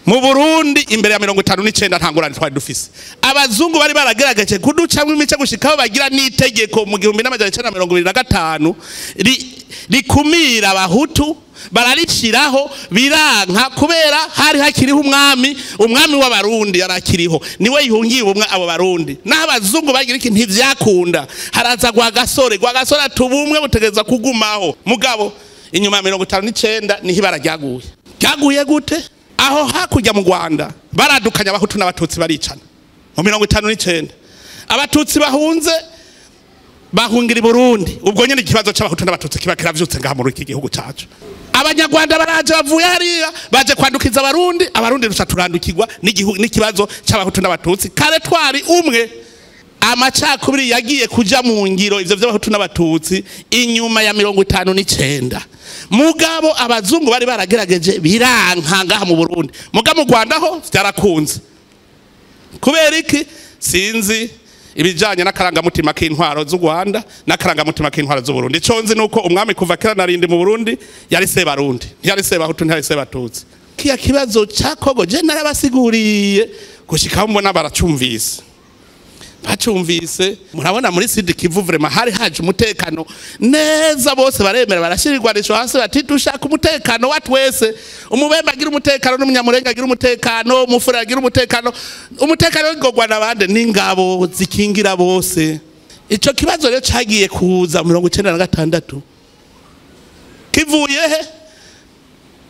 Mu Burundi imbere ya 59 nta ngorane twari dufise. Abazungu bari baragerageje kuducamwo imice gushikaho bagira n'itegeko mu 1925 rikumira abahutu, bararishiraho biranka kubera hari hakiriho umwami, umwami w'abarundi yarakiriho, niwe yihungiye ubumwe abo barundi. Naho abazungu bagira iki ntivyakunda, haraza Rwagasore, Rwagasore atubumwe butegeza kugumaho. Mugabo inyuma ya 59 niho ibara ryaguye. Ryaguye gute? Aho hakurya mu Rwanda baradukanya abahutu n'abatutsi baricana mu 59. Abatutsi bahunze bahungira i Burundi, ubwo nyene ikibazo c'abahutu n'abatutsi kiba kiravyutse ngaha muri iki gihugu cacu. Abanyarwanda baraje bavuye hariya baje kwandukiza abarundi, abarundi ruca turandukirwa n'ikibazo c'abahutu n'abatutsi. Kare twari umwe. Amacakubiri yagiye kuja mu ngiro ivyo vy'abahutu n'abatutsi inyuma ya 59. Mugabo abazungu bari baragerageje biranka ngaha mu Burundi, mugabo mu Rwanda ho vyarakunze. Kubera iki? Sinzi ibijanye n'akarangamutima k'intwaro z'u Rwanda n'akarangamutima k'intwaro z'u Burundi. Ico nzi nuko umwami kuva kera narindi mu Burundi yari se barundi, ntiyari se bahutu, ntiyari se batutsi. Kiya kibazo ca Kongo je narabasiguriye gushika mbona baracumvise. Bacumvise murabona muri Sud Kivu vraiment hari haje umutekano neza, bose baremera barashirirwa risho hasi bati dushaka umutekano wa twese. Umubembe agira umutekano n'umunyamurenga agira umutekano, umufura agira umutekano. Umutekano w'igogwa nabande n'ingabo zikingira bose. Ico kibazo rero cagiye kuza mu 96 kivuye he?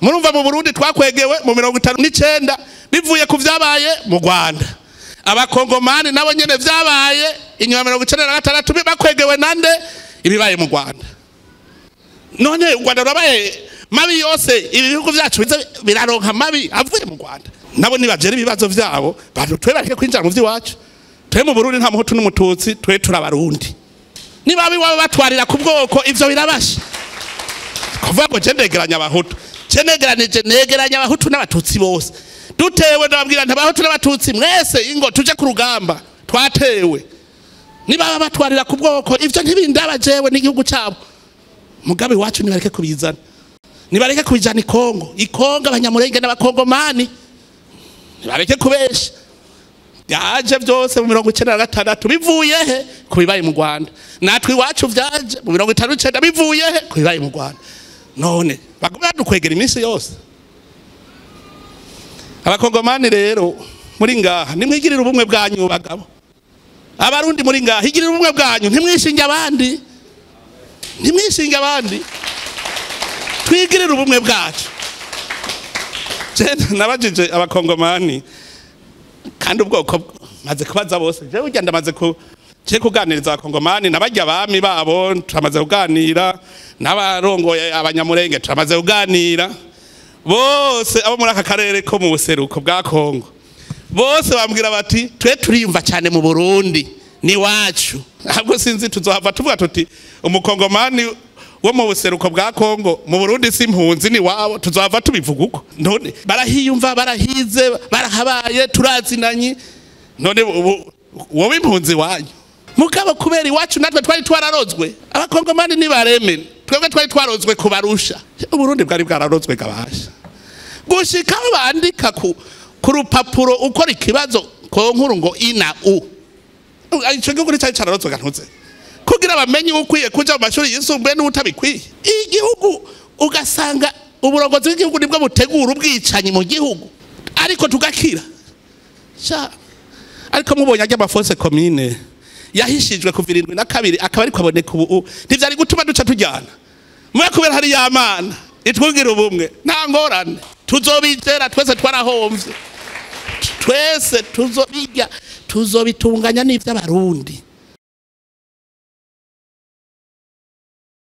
Murumva mu Burundi twakwegewe mu 59 bivuye ku vyabaye mu Rwanda. Abakongomani nabo nyene vyabaye inyuma 96 bakwegewe nande ibibaye mu Rwanda. None u Rwanda rwabaye mabi yose, ibi bihugu vyacu biraronka mabi avuye mu Rwanda. Nabo nibajera ibibazo vyabo, bantu twe bareke kwinjira mu vy'iwacu. Twe mu Burundi nta muhutu n'umututsi, twe turabarundi. Niba biwabo batwarira ku bwoko ivyo birabasha. Kuvuga ngo je ndegeranya abahutu, je negeranije negeranya abahutu n'abatutsi bose. Dutewe ndababwira nti abahutu n'abatutsi mwese ingo tuje ku rugamba, twatewe. Niba batwarira ku bwoko ivyo ntibindaba jewe n'igihugu cabo. Mugabe wacu nibareke kubizana, nibareke kubijana ikongo, ikongo abanyamurenge n'abakongomani nibareke kubesha. Byaje byose mu 96 bivuye he? Ku bibaye mu Rwanda. Natwe iwacu vyaje mu 59 bivuye he? Ku bibaye mu Rwanda. None baguma badukwegera iminsi yose. Abakongomani rero muri ngaha nimwigirira ubumwe bwanyu bagabo. Abarundi muri ngaha igirira ubumwe bwanyu, ntimwishinge abandi. Ntimwishinge abandi. Twigirira ubumwe bwacu. Je nabajije abakongomani kandi ubwoko maze kubaza bose. Je burya ndamaze ku je kuganiriza abakongomani nabajya abami babo turamaze kuganira, n'abarongoye abanyamurenge turamaze kuganira. Bose abo muri aka karere ko mu buseruko bwa Kongo bose bambwira bati twe turiyumva cyane mu Burundi ni wacu. Ahubwo sinzi tuzohava tuvuga tuti umukongomani wo mu buseruko bwa Kongo mu Burundi si impunzi ni wabo, tuzohava tubivuga uko. None barahiyumva, barahize, barahabaye, turazinanye. None wowe impunzi wanyu. Mugabo kubera iwacu natwe twari twararozwe, abakongomani ni bareme, twebwe twari twarozwe kubarusha. Uburundi bwari bwararozwe gabasha. Gushika bandika ku rupapuro ukora ikibazo ko nkuru ngo ina u. Ico gihugu cyari cararozwe gantuze. Kugira bamenye ukwiye kuja mu mashuri yisumbuye n'utabikwiye. Igihugu ugasanga uburongozi bw'igihugu nibwo butegura ubwicanyi mu gihugu, ariko tugakira. Sha ariko mubonye ajya amaforce commune yahishijwe ku 72 akaba ariko aboneka ubu, ntivyari gutuma duca tujyana. Mwe kubera hari yamana itwugira ubumwe nta ngorane tuzobizera, twese twarahomvye, twese tuzobijya, tuzobitunganya n'ivy'abarundi.